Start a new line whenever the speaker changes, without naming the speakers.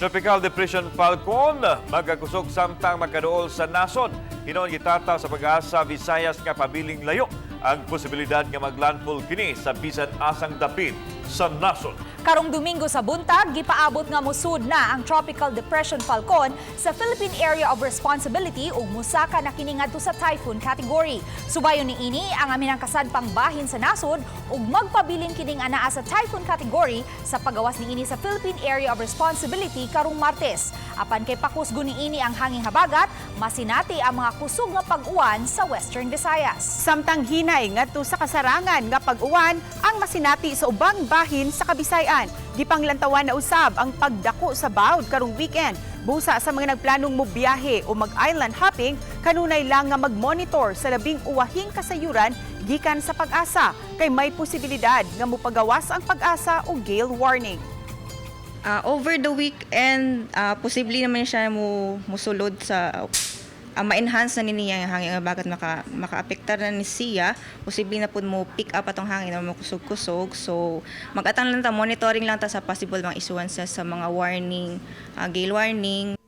Tropical Depression Falcon magakusog samtang magkaduol sa nasod. Hinuon gitataw sa Pag-asa Visayas nga pabiling layo ang posibilidad nga maglandfall kini sa bisan asang dapit sa nasod.
Karong Domingo sa buntag, gipaabot nga musud na ang Tropical Depression Falcon sa Philippine Area of Responsibility ug musaka na kini ngadto sa typhoon category. Subayon niini ang aminang kasadpang bahin sa nasod ug magpabilin kining anaa sa typhoon category sa pagawas niini sa Philippine Area of Responsibility karong Martes. Apan kay pakusgon niini ang hanging habagat, masinati ang mga kusog nga pag-uwan sa Western Visayas.
Samtang hinay ngadto sa kasarangan nga pag-uwan ang masinati sa ubang bahin sa Kabisayaan. Gipanglantawan na usab ang pagdako sa bawd karong weekend. Busa sa mga nagplanong mobiyahe o mag-island hopping, kanunay lang nga mag-monitor sa labing uwahing kasayuran gikan sa Pag-asa kay may posibilidad nga mopagawas ang Pag-asa og gale warning.
Over the weekend, posible naman siya mo musulod sa ma-enhance na ni niya ang hangin nga bagat makaapektar na ni siya. Posible na pud mo pick up atong hangin na mo kusog-kusog. So mag-atang lang ta, monitoring lang ta sa possible mga issuances sa mga warning, gale warning.